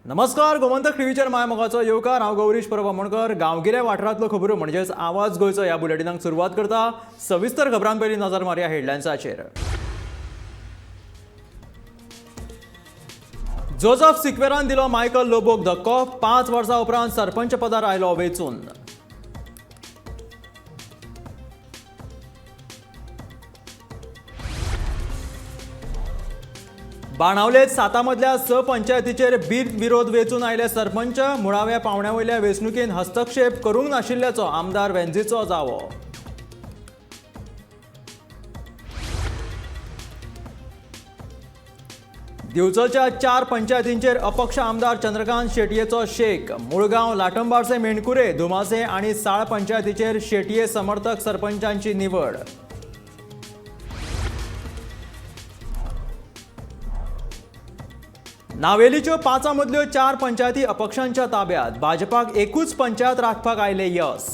नमस्कार, गोमंतक टीव्हीचेर माय मोगाचो येवकार. हांव गौरीश परब आमोणकर. गांवगिऱ्या वाठारांतलो खबरो म्हणजेच आवाज गोंयचो ह्या बुलेटिनाक सुरवात करता. सविस्तर खबरां पयलीं नजर मारया हेडलायन्साचेर. जोजफ सिक्वेरान दिलो मायकल लोबोक धक्को. 5 वर्सां उपरांत सरपंच पदार आयलो वेंचून. बाणावलेत सातामदल्या स पंचायतीचेर बिनविरोध वेंचून आयले सरपंच. मुळाव्या पावंड्या वयल्या वेंचणुकेन हस्तक्षेप करूंक नाशिल्ल्याचो आमदार वेंझीचो दावो. दिवचलच्या चार पंचायतींचेर अपक्ष आमदार चंद्रकांत शेटयेचो शेक. मुळगांव, लाटंबार्से, मेणकुरे, धुमासे आनी साळ पंचायतीचेर शेटये समर्थक सरपंचांची निवड. नावेलीच्यो पांचा मदल्यो चार पंचायती अपक्षांच्या ताब्यात. भाजपाक एकूच पंचायत राखपाक आयले यस.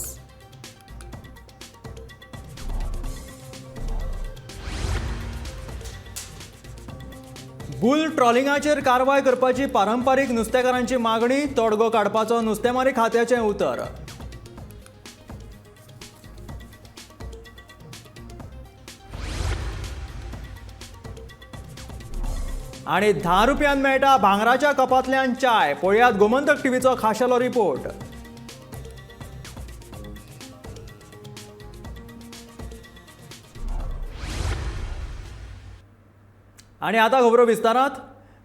बुल ट्रॉलिंगाचेर कारवाय करपाची पारंपारीक नुस्तेकारांची मागणी. तोडगो काडपाचो नुस्तेमारी खात्याचें उतर. आणि 10 रुपयान मेळटा भांगराच्या कपांतल्यान चाय. पळयात गोमंतक टीव्हीचो खाशेलो रिपोर्ट. आणि आता खबरो विस्तारात.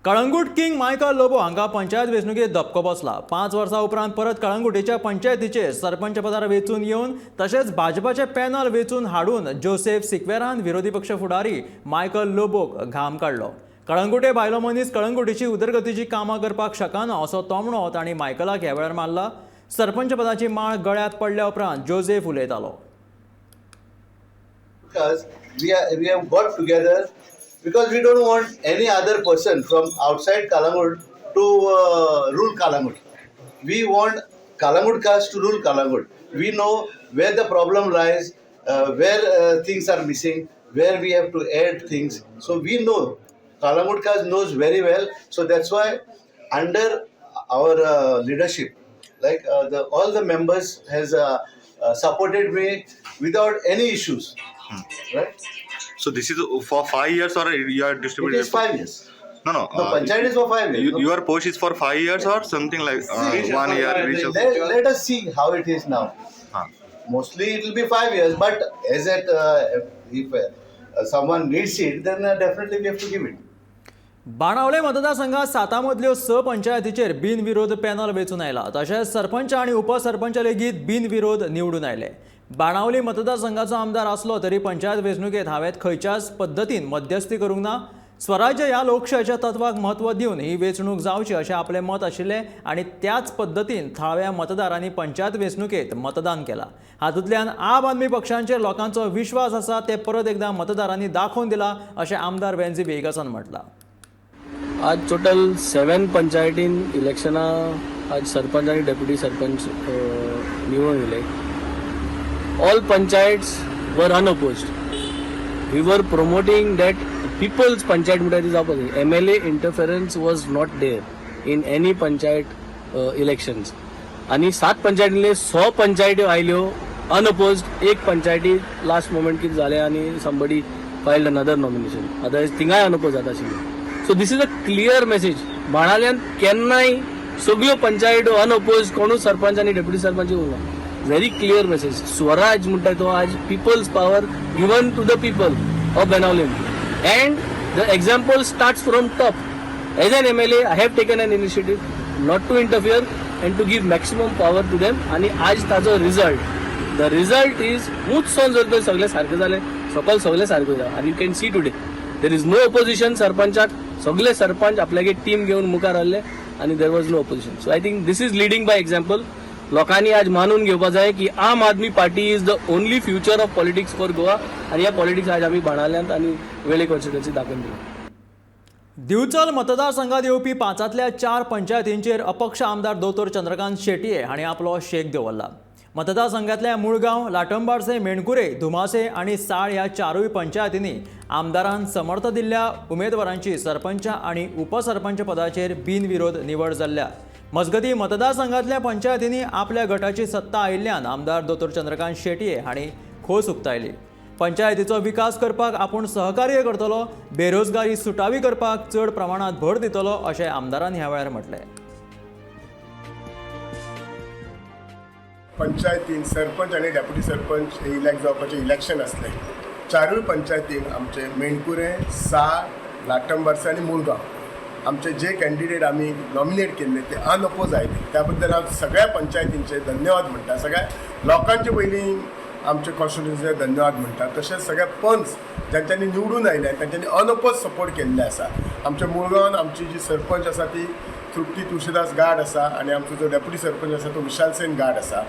कळंगूट किंग मायकल लोबो हांकां पंचायत वेंचणुकेंत धपको बसला. 5 वर्सां उपरांत परत कळंगुटेच्या पंचायतीचेर सरपंच पदार वेंचून येवन तशेंच भाजपाचे पॅनल वेंचून हाडून जोसेफ सिक्वेरान विरोधी पक्ष फुडारी मायकल लोबोक घाम काडलो. कळंगुटे भायलो मनीस कळंगुटेची उदरगतीची कामां करपाक शकना असो तोमणो तांणी मायकलाक ह्या वेळार मारला. सरपंच पदाची माळ गळ्यात पडल्या उपरांत जोसेफ उलयतालो. Because we have got together because we don't want any other person from outside Calangute to rule Calangute. We want Calangutkas to rule Calangute. We know where the problem lies, where things are missing, where we have to add things. So we know Calangutkas knows very well. So that's why under our leadership, like the all the members has supported me without any issues, right? So this is for 5 years or you are It distributed? is 5 years. No. No, panchayat is for 5 years. You, no? Your post is for 5 years or something like one year? Let us see how it is now. Huh. Mostly it will be 5 years, but as it if someone needs it, then definitely we have to give it. Benaulim मतदारसंघात सातामदल्यो स पंचायतीचेर बिनविरोध panel वेंचून आयला. तशेंच सरपंच आनी उपसरपंच लेगीत बिनविरोध निवडून आयले. बाणावली मतदारसंघाचो आमदार आसलो तरी पंचायत वेंचणुकेंत हांवें खंयच्याच पद्दतीन मध्यस्थी करूंक ना. स्वराज्य ह्या लोकशायेच्या तत्वाक म्हत्व दिवन ही वेंचणूक जावची अशें आपलें मत आशिल्लें आनी त्याच पद्दतीन थळाव्या मतदारांनी पंचायत वेंचणुकेंत मतदान केलां. हातूंतल्यान आम आदमी पक्षांचेर लोकांचो विश्वास आसा ते परत एकदां मतदारांनी दाखोवन दिला अशें आमदार वेन्झी वेगसन म्हटलां. आज टोटल सेवन पंचायतीन इलेक्शनां आज सरपंच आनी डेप्युटी सरपंच निवडून येयले. All panchayats were unopposed. We were promoting that people's panchayat म्हणटा ती जावपाक जाय. MLA interference was not there in any panchayat elections. आनी सात पंचायतींतले स पंचायत्यो आयल्यो अनअपोज्ड. एक पंचायती लास्ट मोमेंट कितें जालें आनी somebody filed another nomination, otherwise थिंगाय अनअपोज जाता आशिल्ली. So this is a clear message. बाणावल्यान केन्नाय सगळ्यो पंचायत्यो अनअपोज, कोणूच सरपंच आनी डेप्युटी सरपंच उरना. Very clear message. स्वराज म्हणटा तो आज people's power given to the people of Benaulim and the example starts from top. As an MLA, I have taken an initiative not to interfere and to give maximum power to them. आणि आज ताजो result, the result is मुजसोन जर तर सगळे सारकें जालें, सकल सगळे सारकें जालें आनी you can see today there is no opposition. सरपंचाक सगळे सरपंच आपल्यागे टीम घेवन मुखार आसले आनी there was no opposition. So I think this is leading by example. लोकांनी आज मानून घेवपा जाय की आम Aadmi party is the only future of politics for Goa. आनी ह्या पॉलिटिक्स आज आमी बाणावल्यांत आनी वेळे कॉन्स्टिट्युएन्सी दाखोवन दिली. दिवचल मतदारसंघात येवपी पांचांतल्या चार पंचायतींचेर अपक्ष आमदार दोतोर चंद्रकांत शेटये हांणी आपलो शेक दवरला. मतदारसंघातल्या मुळगांव, लाटंबार्से, मेणकुरे, धुमासे आनी साळ ह्या चारूय पंचायतींनी आमदारान समर्थ दिल्ल्या उमेदवारांची सरपंच आनी उपसरपंच पदाचेर बिनविरोध निवड जाल्ल्या. मजगतीं, मतदारसंघातल्या पंचायतींनी आपल्या गटाची सत्ता आयिल्ल्यान आमदार दोतोर चंद्रकांत शेटये हांणी खोस उक्तायली. पंचायतीचो विकास करपाक आपूण सहकार्य करतलो, बेरोजगारी सुटावी करपाक चड प्रमाणात भर दितलो अशें आमदारान ह्या वेळार म्हटलें. पंचायतीन सरपंच आनी डेप्युटी सरपंच हे इलेक्ट जावपाचें इलेक्शन आसलें. चारूय पंचायतीन आमचे मेणकुरें, साळ, लाटंबार्से आनी मुळगांव आमचे जे कॅन्डिडेट आमी नॉमिनेट केल्ले ते अनअपोज आयले. त्या बद्दल हांव सगळ्या पंचायतींचे धन्यवाद म्हणटा. सगळ्या लोकांचे पयलीं आमचे कॉन्स्टिट्युन्सीचे धन्यवाद म्हणटा. तशेंच सगळ्या पंच ज्यांच्यांनी निवडून आयले आनी तांच्यांनी अनअपोज सपोर्ट केल्ले आसा. आमच्या मुळगांवान आमची जी सरपंच आसा ती तृप्ती तुळशीदास गाड आसा आनी आमचो जो डेप्युटी सरपंच आसा तो विशालसेन गाड आसा.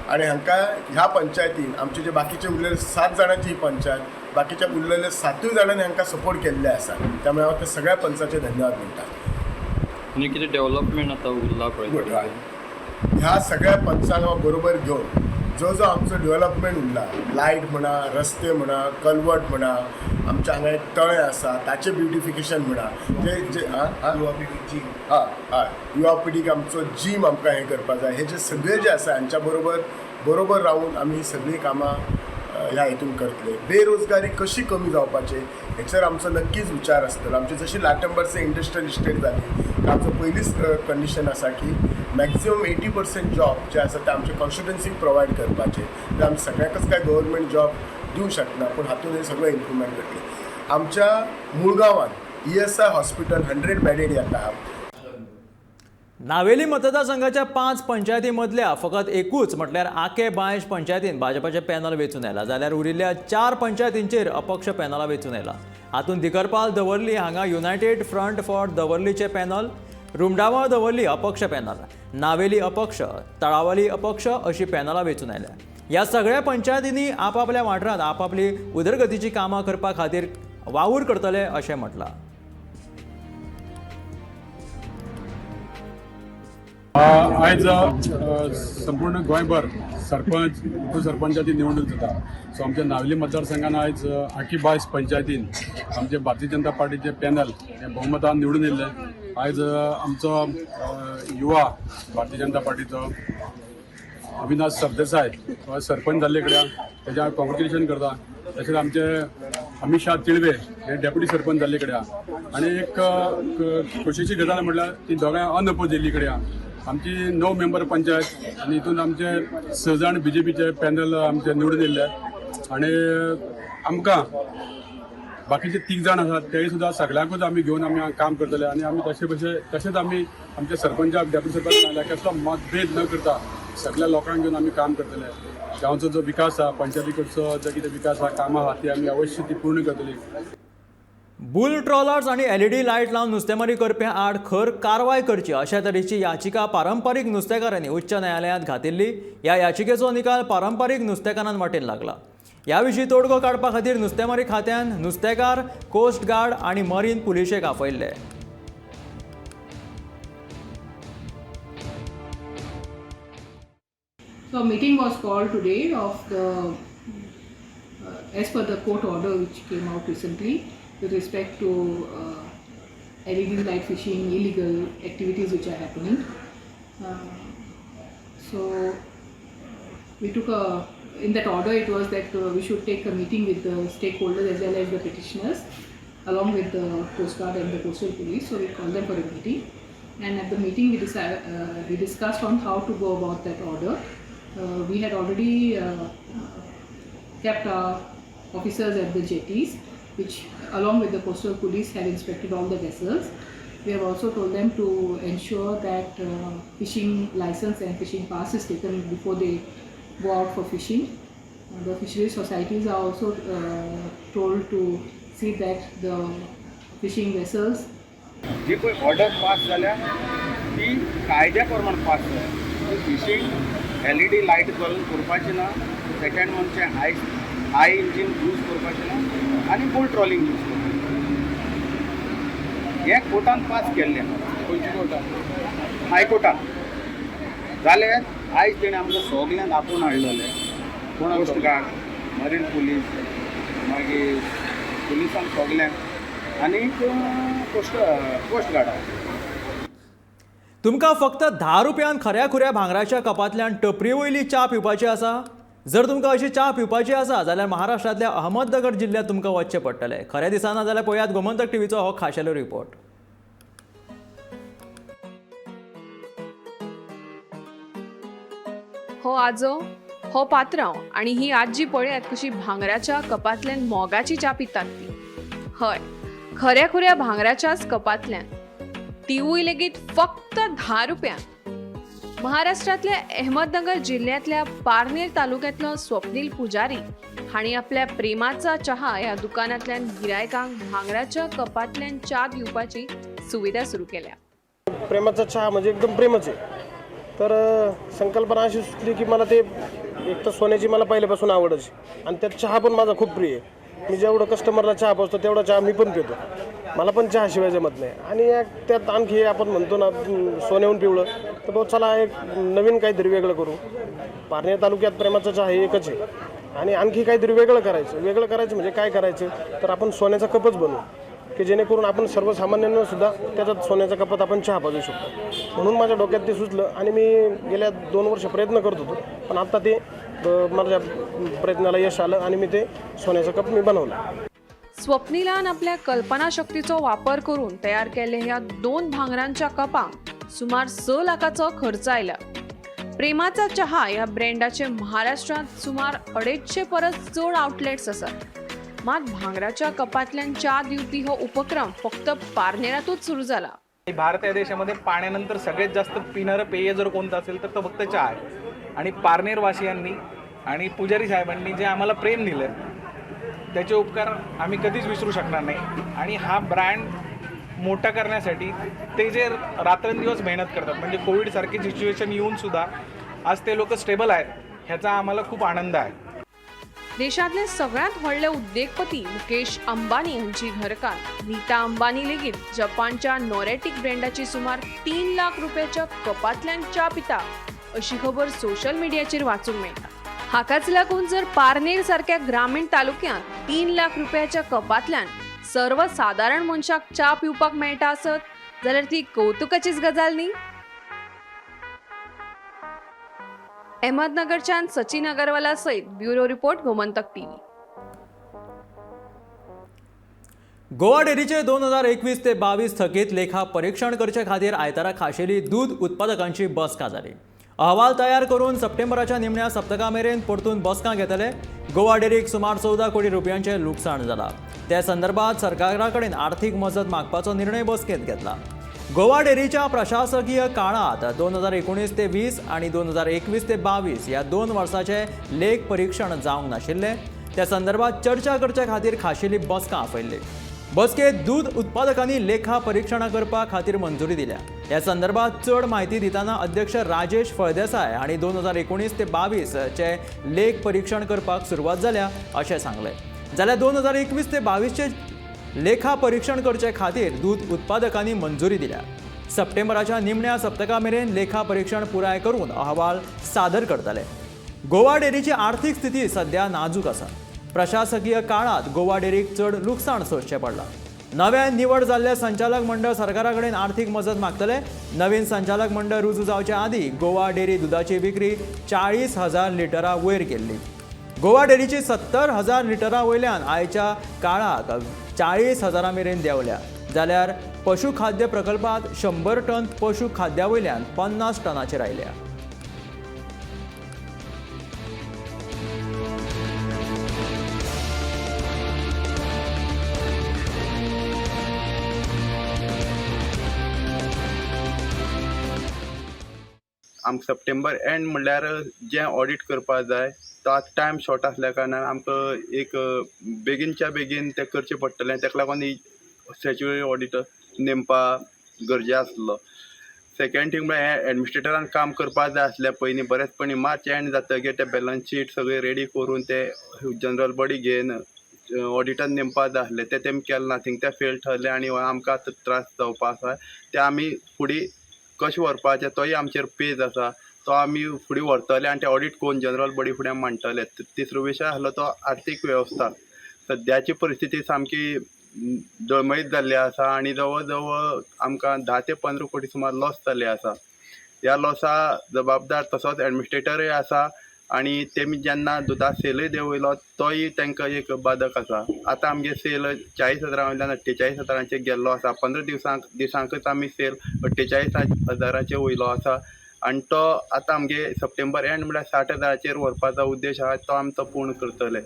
आणि हांकां ह्या पंचायतीन आमचे जे बाकीचे उरलेले सात जाणांची ही पंचायत, बाकीच्या उरलेले सातूय जाणांनी हांकां सपोर्ट केल्ले आसा. त्यामुळे हांव त्या सगळ्या पंचाचे धन्यवाद म्हणटा. आनी कितें डेव्हलपमेंट आतां उरला पळय? गुड. ह्या सगळ्या पंचांक हांव बरोबर घेवन जो जो आमचो डेव्हलपमेंट उरला, लायट म्हणा, रस्ते म्हणा, कलवट म्हणा, आमच्या हांगा एक तळें आसा ताचें ब्युटिफिकेशन म्हणा, जे जे हां हय, युवा पिढीक आमचो जीम आमकां हें करपा जाय, हे जे सगळे जे आसा हांच्या बरोबर बरोबर रावून आमी ही सगळीं कामां ह्या हितून करतले. बेरोजगारी कशी कमी जावपाची हेचेर आमचो नक्कीच विचार आसतलो. आमची जशी लाटंबार्से इंडस्ट्रियल इस्टेट जाली, आमचो पयलींच कंडिशन आसा की मॅक्झिमम 80% जॉब जे आसा ते आमचे कॉन्स्टिट्युन्सीक प्रोवायड करपाचे. ते आमी सगळ्यांकच काय गव्हर्मेंट जॉब दिवंक शकना, पूण हातूंत हें सगळें इम्प्रुवमेंट करतले. आमच्या मुळगांवान ESI hospital 100 bedded येता. नावेली मतदारसंघाच्या 5 पंचायती मदल्या फकत एकूच म्हटल्यार आके बायश पंचायतीन भाजपाचें पॅनल वेंचून आयला, जाल्यार उरिल्ल्या 4 पंचायतींचेर अपक्ष पॅनलां वेंचून आयला. हातूंत दिकरपाल दवर्ली हांगा युनायटेड फ्रंट फॉर दवर्लीचें पॅनल, रुमडामळ दवर्ली अपक्ष पॅनल, नावेली अपक्ष, तळावली अपक्ष अशी पॅनलां वेंचून आयल्या. ह्या सगळ्या पंचायतींनी आपापल्या वाठारांत आपापली उदरगतीची कामां करपा खातीर वावर करतले अशें म्हटलां. आयज संपूर्ण गोंयभर सरपंच उपसरपंचाची निवडणूक जाता. सो आमच्या नावेली मतदारसंघान आयज आकी बायस पंचायतीन आमचे भारतीय जनता पार्टीचे पॅनल हे बहुमतान निवडून येयल्ले. आयज आमचो युवा भारतीय जनता पार्टीचो अविनाश सरदेसाय हो सरपंच जाल्ले कडेन तेज्या हांव कॉंग्रेच्युलेशन करता. तशेंच आमचे अमित शाह तिळवे हे डेप्युटी सरपंच जाल्ले कडेन आनी एक खोशयेची गजाल म्हळ्यार ती दोगांय अनअपोज येयल्ली कडेन. आमची 9 मेंबर पंचायत आनी हितून आमचे 6 जाण बीजेपीचे पॅनल आमचे निवडून येयल्ले आनी आमकां बाकीचे 3 जाण आसात तेय सुद्दां सगळ्यांकूच आमी घेवन आमी काम करतले. आनी आमी तशे भशे तशेंच आमी आमच्या सरपंचाक डेप्युटी सरपंच सांगल्या कसलो मतभेद न करता सगळ्या लोकांक घेवन आमी काम करतले. गांवचो जो विकास आसा, पंचायती कडचो जो कितें विकास आसा, कामां आहा ती आमी अवश्य ती पूर्ण करतली. बुल ट्रॉलर्स आनी एलईडी लायट लावन नुस्तेमारी करप्यां आड खर कारवाय करची अशा तरेची याचिका पारंपारीक नुस्तेकारांनी उच्च न्यायालयांत घातिल्ली. ह्या याचिकेचो निकाल पारंपारीक नुस्तेकारां वाटेन लागला. ह्या विशीं तोडगो काडपा खातीर नुस्तेमारी खात्यान नुस्तेकार, कोस्ट गार्ड आनी मरीन पुलिशेक आपयल्ले. So a meeting was called today of the, as per the court order which came out recently with respect to LED light fishing, illegal activities which are happening. So we took a, in that order it was that we should take a meeting with the stakeholders as well as the petitioners along with the Coast Guard and the Coastal Police. So we called them for a meeting, and at the meeting we discussed on how to go about that order. We had already kept our officers at the jetties, which along with the coastal police had inspected all the vessels. We have also told them to ensure that fishing license and fishing pass is taken before they go out for fishing. The fisheries societies are also told to see that the fishing vessels जी पळय order pass जाल्या ती कायद्या प्रमाण pass जाय. ती fishing LED light घालून करपाची ना, सेकंड म्हणजे हाय इंजीन यूज करपाचें ना आनी बोट ट्रॉलिंग यूज करपाचें. हें कोर्टान पास केल्लें आहा. खंयच्या कोर्टान? हायकोर्टान. जाल्यार आयज तेणें आमकां सगल्यांक आपोवन हाडलेलें, कोस्ट गार्ड, मरीन पुलीस, मागीर पुलिसांक सगल्यांक आनी कोस्ट गार्डाक. तुमकां फक्त 10 रुपयान खऱ्या खुऱ्या भांगराच्या कपांतल्यान टपरी वयली च्या पिवपाची आसा? जर तुमकां अशी च्या पिवपाची आसा जाल्यार महाराष्ट्रांतल्या अहमदनगर जिल्ल्यांत तुमकां वचचें पडटलें. खरें दिसना जाल्यार पळयात गोमंतक टीव्हीचो हो खाशेलो रिपोर्ट. हो आजो, हो पात्रांव आनी ही आजी पळयात कशी भांगराच्या कपांतल्यान मोगाची च्या पितात ती. हय, खऱ्या खुऱ्या भांगराच्याच कपांतल्यान, तिवूय लेगीत फक्त 10 रुपयांक. महाराष्ट्रांतल्या अहमदनगर जिल्ह्यांतल्या पारनेर तालुक्यांतलो स्वप्नील पुजारी हांणी आपल्या प्रेमाचा चहा ह्या दुकानांतल्यान गिरायकांक भांगराच्या कपांतल्यान च्या दिवपाची सुविधा सुरू केल्या. प्रेमाचा चहा म्हणजे एकदम प्रेमच आहे. तर संकल्पना अशी सुचली की मला ते एक तर सोन्याची मला पहिल्यापासून आवडच आणि त्यात चहा पण माझा खूप प्रिय आहे. मी जेवढं कस्टमरला चहा पाजतो तेवढा चहा मी पण पितो, मला पण चहाशिवाय जमत नाही. आणि त्यात आणखी आपण म्हणतो ना सोन्याहून पिवळं, तर भाऊ चला एक नवीन काहीतरी वेगळं करू. पारनेर तालुक्यात प्रेमाचा चहा हे एकच आहे आणि आणखी काहीतरी वेगळं करायचं. वेगळं करायचं म्हणजे काय करायचं, तर आपण सोन्याचा कपच बनवू की जेणेकरून आपण सर्वसामान्यांना सुद्धा त्याच्यात सोन्याच्या कपात आपण चहा पाजू शकतो. म्हणून माझ्या डोक्यात ते सुचलं आणि मी गेल्या 2 वर्ष प्रयत्न करत होतो, पण आत्ता ते माझ्या प्रयत्नाला यश आलं आणि मी ते सोन्याचा कप मी बनवला. स्वप्नीलान आपल्या कल्पनाशक्तीचो वापर करून तयार केल्ले ह्या 2 भांगरांच्या कपांक सुमार 6 लाखाचो खर्च आयला. प्रेमाचा चहा ह्या ब्रँडाचे महाराष्ट्रांत सुमार 250 परस चड आउटलेट्स आसात. मात भांगराच्या कपांतल्यान च्या दिवपी हो उपक्रम फक्त पारनेरातूच सुरू जाला. भारत या देशामध्ये पाण्यानंतर सगळ्यात जास्त पिणारं पेय जर कोणतं असेल तर तो फक्त चहा आहे. आणि पारनेरवासियांनी आणि पुजारी साहेबांनी जे आम्हाला प्रेम दिलं त्याचे उपकार आम्ही कधीच विसरू शकणार नाही. आणि हा ब्रँड मोठा करण्यासाठी ते जे रात्रंदिवस मेहनत करतात, म्हणजे कोविडसारखी सिच्युएशन येऊनसुद्धा आज ते लोक स्टेबल आहेत, ह्याचा आम्हाला खूप आनंद आहे. देशांतले सगळ्यात व्हडले उद्देगपती मुकेश अंबानी हांची घरकार नीता अंबानी लेगीत जपानच्या नॉरेटिक ब्रँडाची सुमार 3 लाख रुपयाच्या कपांतल्यान च्या पिता अशी खबर सोशल मिडियाचेर वाचूंक मेळटा. हाकाच लागून जर पारनेर सारक्या ग्रामीण तालुक्यांत 3 लाख रुपयाच्या कपांतल्यान सर्वसादारण मनशाक च्या पिवपाक मेळटा आसत जाल्यार ती कवतुकाचीच गजाल न्ही. अहमदनगरच्यान सचिन अगरवाला सयत bureau report, Gomantak TV. Goa डेअरीचे 2021 ते 22 थकीत लेखा परीक्षण करचे खातीर आयतारा खाशेली दूध उत्पादकांची बसका जाली. अहवाल तयार करून सप्टेंबराच्या निमण्या सप्तका मेरेन परतून बसका घेतले. गोवा डेअरीक सुमार 14 कोटी रुपयांचें लुकसाण जालां. त्या संदर्भात सरकारा कडेन आर्थीक मजत मागपाचो निर्णय बसकेंत घेतला. गोवा डेअरीच्या प्रशासकीय काळात 2019 ते 20 आणि 2021 ते 22 ह्या 2 वर्साचे लेख परीक्षण जावंक नाशिल्लें. त्या संदर्भात चर्चा करचे खातीर खाशेली बसका आपयल्ली. बसकेंत दूध उत्पादकांनी लेखा परीक्षणां करपा खातीर मंजुरी दिल्या. ह्या संदर्भात चड म्हायती दितना अध्यक्ष राजेश फळदेसाय हांणी 2019 ते 22 चे लेख परीक्षण करपाक सुरवात जाल्या अशें सांगलें. जाल्यार 2021 ते 22 चे लेखा परीक्षण करचे खातीर दूध उत्पादकांनी मंजुरी दिल्या. सप्टेंबराच्या निमण्या सप्तका मेरेन लेखा परीक्षण पुराय करून अहवाल सादर करतले. गोवा डेअरीची आर्थीक स्थिती सध्या नाजूक आसा. प्रशासकीय काळात गोवा डेअरीक चड लुकसाण सोंसचें पडलां. नव्यान निवड जाल्ले संचालक मंडळ सरकारा कडेन आर्थीक मजत मागतले. नवीन संचालक मंडळ रुजू जावचे आदीं गोवा डेअरी दुदाची विक्री 40,000 लिटरां वयर केल्ली. गोवा डेअरीची 70,000 लिटरां वयल्यान आयच्या काळाक 40,000 मेरेन देंवल्या. जाल्यार पशुखाद्य प्रकल्पात 100 टन पशु खाद्या वयल्यान 50 टनाचेर आयल्या. आमकां सप्टेंबर एंड म्हणल्यार जें ऑडीट करपा जाय तो आतां टायम शॉर्ट आसल्या कारणान आमकां एक बेगीनच्या बेगीन तें करचें पडटलें. ताका लागून ही स्टॅच्युटरी ऑडिटर नेमपा गरजे आसलो. सेकेंड थींग म्हळ्यार हें एडमिनिस्ट्रेटरान काम करपा जाय आसलें पयलीं बरेचपणी मार्च एंड जातकीर ते बॅलन्स शीट सगळें रेडी करून ते जनरल बॉडी घेवन ऑडिटर नेमपा जाय आसलें, तें तेमी केलें ना. थिंग तें फेल ठरलें आनी आमकां आतां त्रास जावपा आसा. तें आमी फुडें कशें व्हरपाचें तोय आमचेर पेज आसा. तो आमी फुडें व्हरतले आनी ते ऑडीट करून जनरल बॉडी फुडें मांडटले. तिसरो विशय आसलो तो आर्थीक वेवस्था. सद्याची परिस्थिती सामकी डळमळीत जाल्ली आसा आनी जवळ जवळ आमकां 10 ते 15 कोटी सुमार लॉस जाल्ले आसा. ह्या लॉसा जबाबदार तसोच एडमिनिस्ट्रेटरूय आसा आनी तेमी जेन्ना दुदा सेलूय देंवयलो तोय तांकां एक बादक आसा. आतां आमगे सेल 40,000 वयल्यान 48,000 गेल्लो आसा. 15 दिसांकच आमी सेल 48,000 वयलो आसा आनी तो आतां आमगे सप्टेंबर एंड म्हळ्यार 60,000 व्हरपाचो उद्देश आसा, तो आमी तो पूर्ण करतले.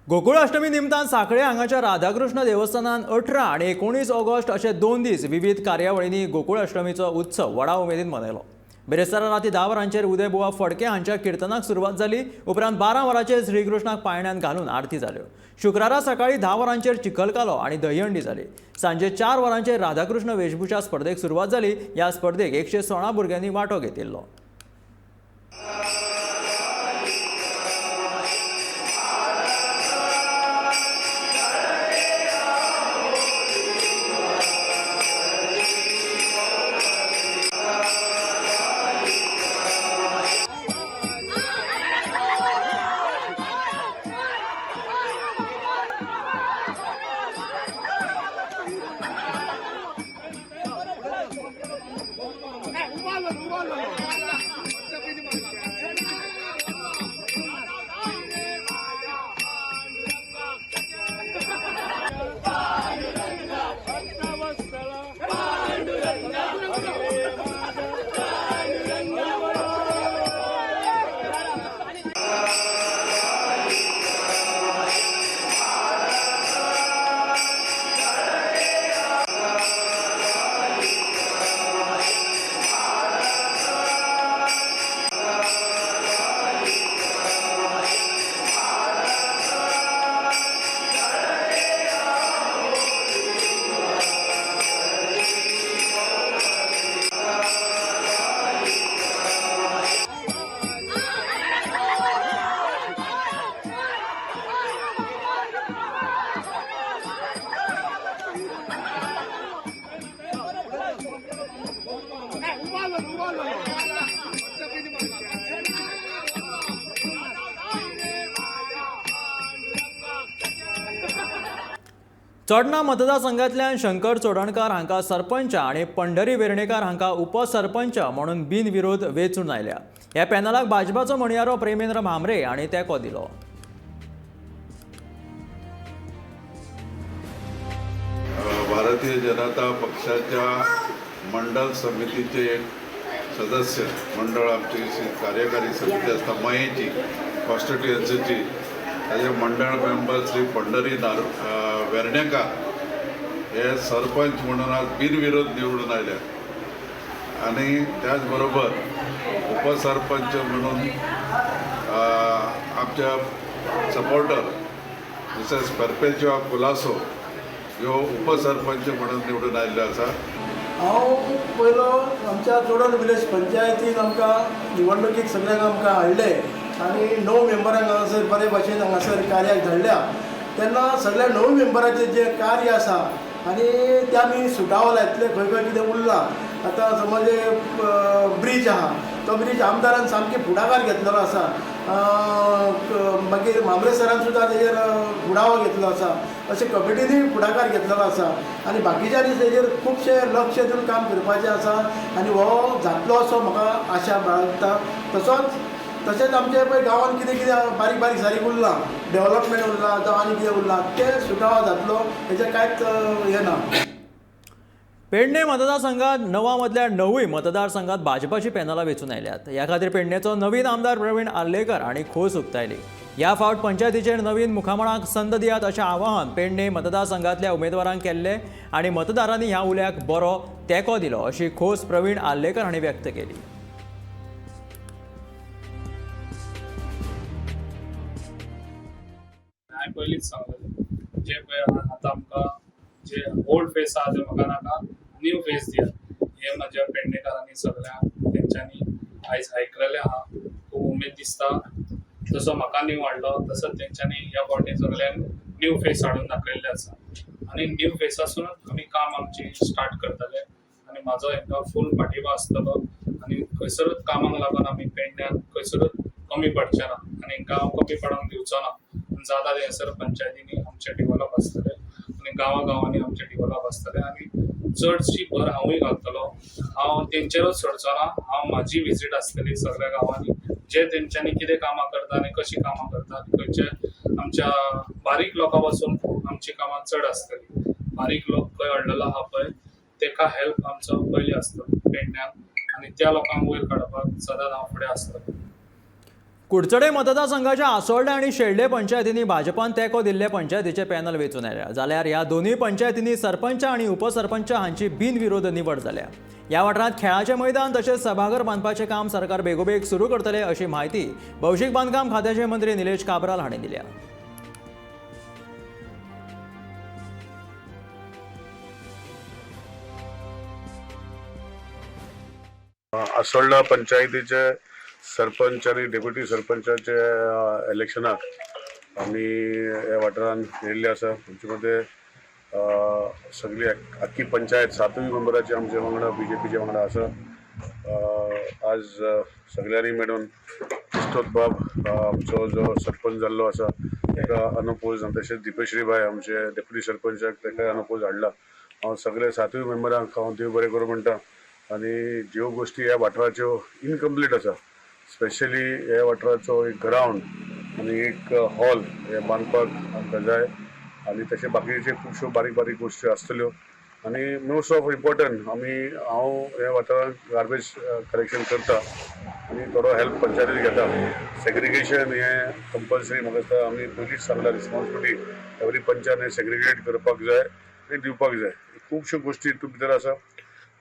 गोकुळाष्टमी निमतान सांखळे हांगाच्या राधाकृष्ण देवस्थानान 18 आनी 19 ऑगस्ट अशे 2 दीस विविध कार्यावळींनी गोकुळाष्टमीचो उत्सव व्हडा उमेदीन मनयलो. बिरेस्तारा राती 10 वरांचेर उदय बुवा फडके हांच्या किर्तनाक सुरवात जाली. उपरांत 12 वरांचेर श्रीकृष्णाक पाळण्यांत घालून आरती जाल्यो. शुक्रारा सकाळी 10 वरांचेर चिखलकालो आनी दहीहंडी जाली. सांजे 4 वरांचेर राधाकृष्ण वेशभूषा स्पर्धेक सुरवात जाली. ह्या स्पर्धेक 116 भुरग्यांनी वांटो घेतिल्लो. चोडणा मतदारसंघातल्यान शंकर चोडणकार हांकां सरपंच आनी पंढरी वेर्णेकार हांकां उपसरपंच म्हणून बिनविरोध वेंचून आयल्या. ह्या पॅनलाक भाजपाचो म्हणयारो प्रेमेंद्र म्हांबरे हांणी तेंको दिलो. भारतीय जनता पक्षाच्या मंडल समितीचे एक सदस्य मंडळ आमची कार्यकारी समिती आसता मयेची कॉन्स्टिट्युएन्सीची, ताजे मंडळ मेंबर श्री पंढरी वेर्णेकार हे सरपंच म्हणून आज बिनविरोध निवडून आयल्या आनी त्याच बरोबर उपसरपंच म्हणून आमच्या सपोर्टर मिसेस परपेच्युआ कुलासो ह्यो उपसरपंच म्हणून निवडून आयिल्ल्यो आसा. हांव पयलो आमच्या चोडण विलेज पंचायतीन आमकां निवडणुकीक सगळ्यांक आमकां हाडले आनी 9 मेंबरांक हांगासर बरे भाशेन हांगासर कार्याक धाडल्या. तेन्ना सगळ्या 9 मेंबराचें जें कार्य आसा आनी तें आमी सुटावो लायतले. खंय खंय कितें उरलां आतां समज ब्रीज आहा तो ब्रीज आमदारान सामकी फुडाकार घेतलेलो आसा, मागीर म्हांबरे सरान सुद्दां तेजेर फुडावो घेतलो आसा, अशें कमिटीनूय फुडाकार घेतलेलो आसा आनी बाकीच्यांनी तेजेर खुबशें लक्ष दिवन काम करपाचें आसा आनी हो जातलो असो म्हाका आशा बाळगता. तसोच तशेंच आमचे पळय गांवांत कितें कितें बारीक बारीक सारीक उरलां, डेवलपमेंट उरलां जावं आनी कितें उरलां तें सुटावो जातलो हेजें कांयच हें ना. पेडणे मतदारसंघात 9 मदल्या 9 मतदारसंघात भाजपाची पॅनलां वेंचून आयल्यात. ह्या खातीर पेडणेचो नवीन आमदार प्रवीण आर्लेकर हांणी खोस उक्तायली. ह्या फावट पंचायतीचेर नवीन मुखामळांक संद दियात अशें आवाहन पेडणे मतदारसंघातल्या उमेदवारांक केल्लें आनी मतदारांनी ह्या उल्याक बरो तेंको दिलो अशी खोस प्रवीण आर्लेकर हांणी व्यक्त केली. हांवें पयलींच सांगलें जे पळय आतां आमकां जे ओल्ड फेस आहा ते म्हाका नाका, न्यू फेस दियात. हे म्हाज्या पेडणेकारांनी सगळ्यांक तेंच्यांनी आयज आयकलेलें आहा. खूब उमेद दिसता जसो म्हाका न्यू हाडलो तसो तेंच्यांनी ह्या फावटी सगळ्यांक न्यू फेस हाडून दाखयल्लें आसा आनी न्यू फेसासूनच आमी काम आमची स्टार्ट करतले आनी म्हाजो हेंकां फूल पाठिंबा आसतलो आनी खंयसरूच कामाक लागून आमी पेडण्यान खंयसरूच कमी पडचे ना आनी गांव कमी पडोंक दिवचो ना. जाता थंयसर पंचायतींनी आमचे डेवलप आसतले आनी गांवा गांवांनी आमचे डेवलप आसतले आनी चडशी भर हांवूय घालतलो. हांव तेंचेरूच सोडचो ना, हांव म्हाजी विजीट आसतली सगळ्या गांवांनी, जे तेंच्यांनी कितें कामां करता आनी कशीं कामां करता आनी खंयचे आमच्या बारीक लोकां पासून आमची कामां चड आसतली. बारीक लोक खंय अडलेलो आहा पळय तेका हेल्प आमचो पयलीं आसतलो पेडण्यान आनी त्या लोकांक वयर काडपाक सदांच हांव फुडें आसतलो. कुडचडे मतदारसंघाच्या आसोल्डें आनी शेल्डें पंचायतींनी भाजपान तेंको दिल्ले पंचायतीचे पॅनल वेंचून आयल्या. जाल्यार ह्या दोनूय पंचायतींनी सरपंच आनी उपसरपंच हांची बिनविरोध निवड जाल्या. ह्या वाठारांत खेळाचें मैदान तशेंच सभाघर बांदपाचें काम सरकार बेगोबेग सुरू करतले अशी म्हायती भौशीक बांदकाम खात्याचे मंत्री निलेश काब्राल हांणी दिल्या. आसोल्डा पंचायतीचे सरपंच आनी डेप्युटी सरपंचाचे इलेक्शनाक आमी ह्या वाठारांत येयल्ले आसा. आमचे मदें सगळी आख्खी पंचायत 7 मेंबराची आमच्या वांगडा बीजेपीच्या वांगडा आसा. आज सगळ्यांनी मेळून इस्तोद बाब आमचो जो सरपंच जाल्लो आसा ताका अनअपोज, तशेंच दीपेश्री बाय आमचे डेप्युटी सरपंचाक ताका अनअपोज हाडला. हांव सगळे 7 मेंबरांक हांव देव बरें करूं म्हणटा. आनी ज्यो गोश्टी ह्या वाठाराच्यो इनकम्प्लीट आसा, स्पेशली ह्या वाठाराचो एक ग्रावंड आनी एक हॉल हे बांदपाक आमकां जाय आनी तशें बाकीचे खुबश्यो बारीक बारीक गोश्टी आसतल्यो. आनी मोस्ट ऑफ इम्पॉर्टंट आमी हांव ह्या वाठारांत गार्बेज कलेक्शन करता आनी थोडो हेल्प पंचायतीक घेता. सेग्रिगेशन हें कंपल्सरी म्हाका दिसता आमी पयलींच सांगला, रिस्पॉन्सिबिलिटी एवरी पंचायत हें सेग्रिगेट करपाक जाय आनी दिवपाक जाय. खुबश्यो गोश्टी हितून भितर आसा.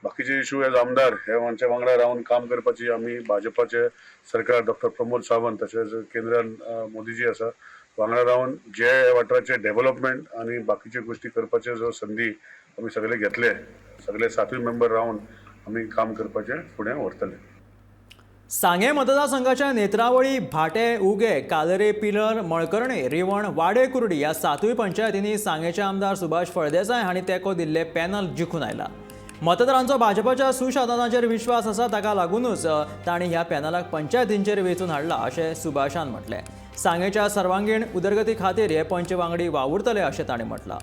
बाकीचे इशू एज आमदार हे आमच्या वांगडा रावन काम करपाची आमी भाजपाचे सरकार डॉक्टर प्रमोद सावंत तशेंच केंद्रान मोदीजी आसा वांगडा रावन जे वाठाराचे डेव्हलपमेंट आनी बाकीच्यो गोश्टी करपाचे जो संदी आमी सगळे घेतले, सगळे 7 मेंबर रावन आमी काम करपाचें फुडें व्हरतले. सांगें मतदारसंघाच्या नेत्रावळी, भाटे, उगे, कालरे, पिलर, मळकर्णे, रिवण, वाडे, कुर्डी ह्या 7 पंचायतींनी सांगेचे आमदार सुभाष फळदेसाय हांणी तेंको दिल्ले पॅनल जिखून आयला. मतदारांचो भाजपाच्या सुशासनाचेर विश्वास आसा, ताका लागूनच तांणी ह्या पॅनलाक पंचायतींचेर वेंचून हाडला अशें सुभाषान म्हटलें. सांगेच्या सर्वांगीण उदरगती खातीर हे पंच वांगडी वावुरतले अशें तांणी म्हटलां.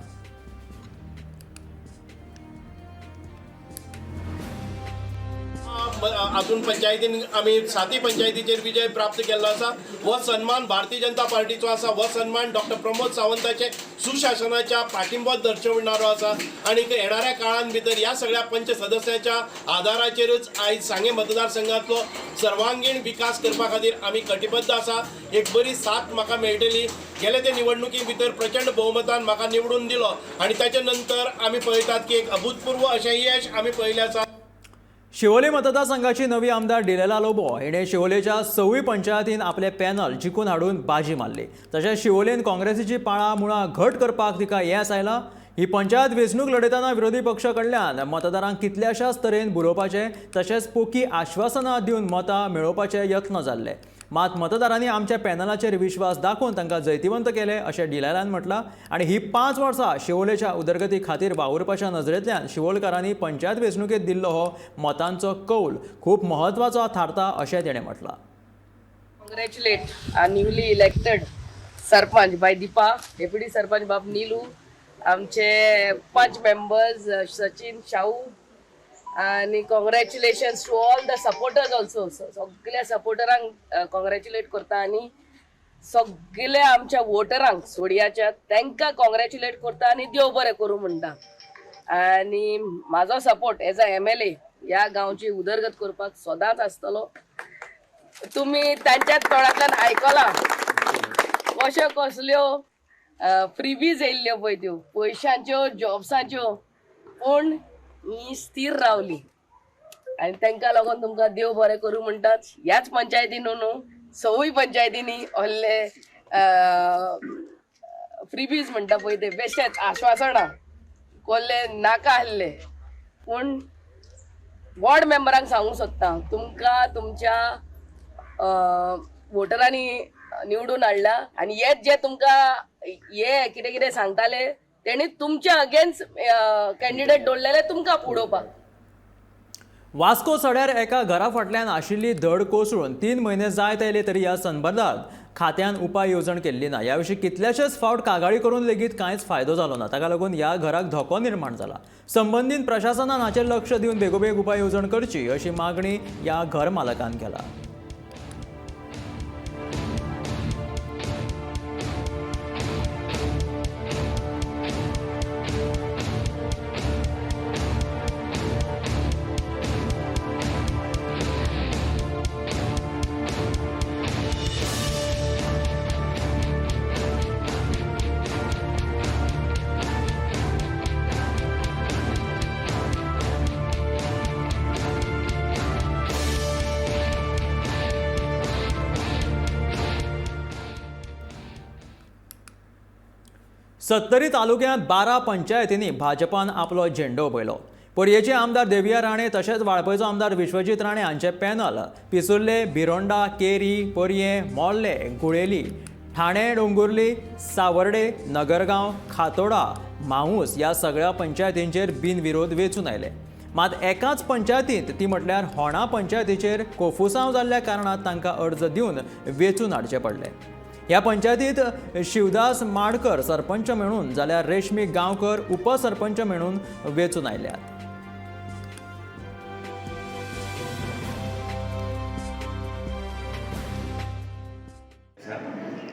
हातून पंचायतीन आमी 7 पंचायतीचेर विजय प्राप्त केल्लो आसा. हो सन्मान भारतीय जनता पार्टीचो आसा. हो सन्मान डॉक्टर प्रमोद सावंताचे सुशासनाच्या पाठिंबो दर्शविणारो आसा आनी येणाऱ्या काळान भितर ह्या सगळ्या पंच सदस्यांच्या आदाराचेरच आयज सांगें मतदारसंघांतलो सर्वांगीण विकास करपा खातीर आमी कटिबद्ध आसा. एक बरी साथ म्हाका मेळटली. गेले ते निवडणुकी भितर प्रचंड बहुमतान म्हाका निवडून दिलो आनी ताच्या नंतर आमी पळयतात की एक अभूतपूर्व अशें यश आमी पळयलें आसा. शिवोले मतदारसंघाची नवी आमदार डिलेला लोबो हिणें शिवोलेच्या 6 पंचायतीन आपले पॅनल जिखून हाडून बाजी मारली. तशेंच शिवोलेन काँग्रेसीची पाळां मुळां घट करपाक तिका येस आयला. ही पंचायत वेंचणूक लढयतना विरोधी पक्षा कडल्यान मतदारांक कितल्याशाच तरेन बुरोवपाचे तशेंच पोकी आश्वासनां दिवन मतां मेळोवपाचे यत्न जाल्ले. मात मतदारांनी आमच्या पॅनलाचेर विश्वास दाखोवन तांकां जैतिवंत केले अशें डिलायलान म्हटलां. आनी ही 5 वर्सां शिवोलेच्या उदरगती खातीर वावुरपाच्या नजरेंतल्यान शिवोलकारांनी पंचायत वेंचणुकेंत दिल्लो हो मतांचो कौल खूब म्हत्वाचो थारता अशें तेणें म्हटलां. Congratulate our newly elected sarpanch by Deepa, deputy sarpanch बाब नीलू, आमचे पंच मेंबर्स सचिन, शाहू आनी congratulations to all the supporters also. सगल्या सपोर्टरांक कॉंग्रॅच्युलेट करता आनी सगल्या आमच्या वोटरांक सोडयाच्या तांकां कॉंग्रॅच्युलेट करता आनी देव बरें करूं म्हणटा. आनी म्हाजो support as a MLA ह्या गांवची उदरगत करपाक सदांच आसतलो. तुमी तांच्याच तोंडांतल्यान आयकलां कश्यो कसल्यो फ्रीबीज येयल्ल्यो पळय त्यो पयशांच्यो, जॉब्सांच्यो, पूण ही स्थीर रावली आनी तांकां लागून तुमकां देव बरें करूं म्हणटात. ह्याच पंचायतीन न्हू, सवूय पंचायतींनी व्हडले फ्रीबीज म्हणटा पळय ते बेश्टेच आश्वासनां कोल्ले नाका आसले. पूण वॉर्ड मेंबरांक सांगूंक सोदता, तुमकां तुमच्या वोटरांनी निवडून हाडला आनी हेच जे तुमकां हे कितें कितें सांगताले तेणी तुमच्या अगेन्स्ट कॅन्डिडेट दवरलेले तुमकां उडोवपाक. वास्को सड्यार एका घरा फाटल्यान आशिल्ली धड कोसळून 3 म्हयने जायत आयले तरी ह्या संबंदात खात्यान उपाय येवजण केल्ली ना. ह्या विशीं कितल्याशेच फावट कागाळी करून लेगीत कांयच फायदो जालो ना. ताका लागून ह्या घराक धोको निर्माण जाला. संबंदीत प्रशासनान हाचेर लक्ष दिवन बेगोबेग उपाय येवजण करची अशी मागणी ह्या घर मालकान केला. सत्तरी तालुक्यांत 12 पंचायतींनी भाजपान आपलो झेंडो उबयलो. पर्येचे आमदार देविया राणे तशेंच वाळपयचो आमदार विश्वजीत राणे हांचे पॅनल पिसुर्ले, भिरोंडा, केरी, पर्यें, मोर्ले, गुळेली, ठाणे, डोंगुर्ली, सावर्डे, नगरगांव, खातोडा, माऊस ह्या सगळ्या पंचायतींचेर बिनविरोध वेंचून आयले. मात एकाच पंचायतींत ती म्हटल्यार होणा पंचायतीचेर कोफुसांव जाल्ल्या कारणान तांकां अर्ज दिवन वेंचून हाडचे पडले. ह्या पंचायतीत शिवदास माडकर सरपंच म्हणून जाल्यार रेशमी गांवकर उपसरपंच म्हणून वेंचून आयल्यात.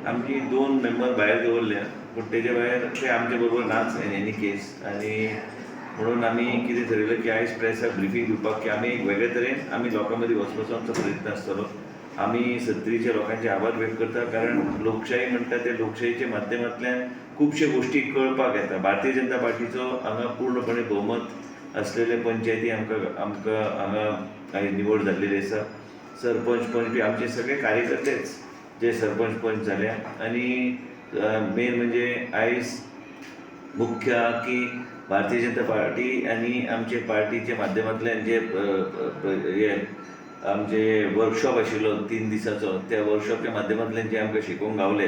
आमची 2 मेंबर भायर दवरल्या पूण तेजे भायर ते आमचे बरोबर नाच इन एनी केस. आनी म्हणून आमी कितें ठरयलें की आयज प्रेसाक ब्रिफींग दिवपाक की आमी एक वेगळे तरेन आमी लोकां मदीं वचपाचो आमचो प्रयत्न आसतलो. आमी सत्तरीच्या लोकांचे आभार व्यक्त करता, कारण लोकशाही म्हणटा ते लोकशाहीच्या माध्यमांतल्यान खुबश्यो गोश्टी कळपाक येता. भारतीय जनता पार्टीचो हांगा पूर्णपणे भोवमत असलेले पंचायती आमकां आमकां हांगा आयज निवड जाल्लेली आसा. सरपंच पंच बी आमचे सगळे कार्यकर्तेच जे सरपंच पंच जाल्या. आनी मेन म्हणजे आयज मुख्य की भारतीय जनता पार्टी आनी आमचे पार्टीच्या माध्यमांतल्यान जे हे आमचे वर्कशॉप आशिल्लो 3 दिसाचो, त्या वर्कशॉपच्या माध्यमांतल्यान जे आमकां शिकोवंक गावले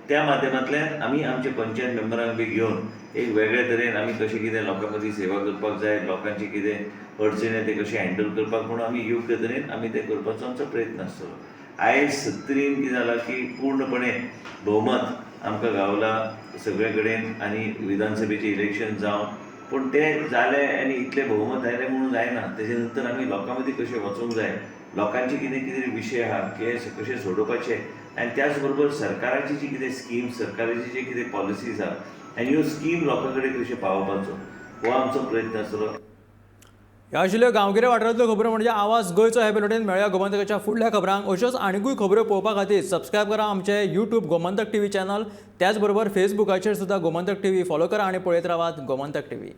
त्या माध्यमांतल्यान आमी आमचे पंचायत मेंबरांक बी घेवन एक वेगळे तरेन आमी कशें कितें लोकां मदीं सेवा करपाक जाय, लोकांची कितें अडचणी ते कशें हँडल करपाक म्हणून आमी योग्य तरेन आमी तें करपाचो आमचो प्रयत्न आसतलो. आयज सत्तरीन कितें जालां की पूर्णपणे भोवमत आमकां गावला सगळे कडेन आनी विधानसभेचें इलेक्शन जावन पूण तें जालें आनी इतलें भोवमत आयलें म्हणून जायना. तेजे नंतर आमी लोकां मदीं कशें वचूंक जाय, लोकांचे कितें कितें विशय आहा ते कशे सोडोवपाचे आनी त्याच बरोबर सरकाराची जी कितें स्कीम, सरकाराची जी कितें पॉलिसीज आहा आनी ह्यो स्कीम लोकां कडेन कशें पावोवपाचो हो आमचो प्रयत्न आसतलो. ह्या आशिल्ल्यो गांवगिऱ्या वाठारांतल्यो खबरो म्हणजे आवाज गोंयचो हे बुलेटीन. मेळया गोमंतकाच्या फुडल्या खबरांक. अश्योच आनिकूय खबरो पळोवपा खातीर सबस्क्रायब करा आमचे यूट्यूब गोमंतक टीव्ही चॅनल, त्याच बरोबर फेसबुकाचेर सुद्दां गोमंतक टीव्ही फॉलो करा आनी पळयत रावात गोमंतक टीव्ही.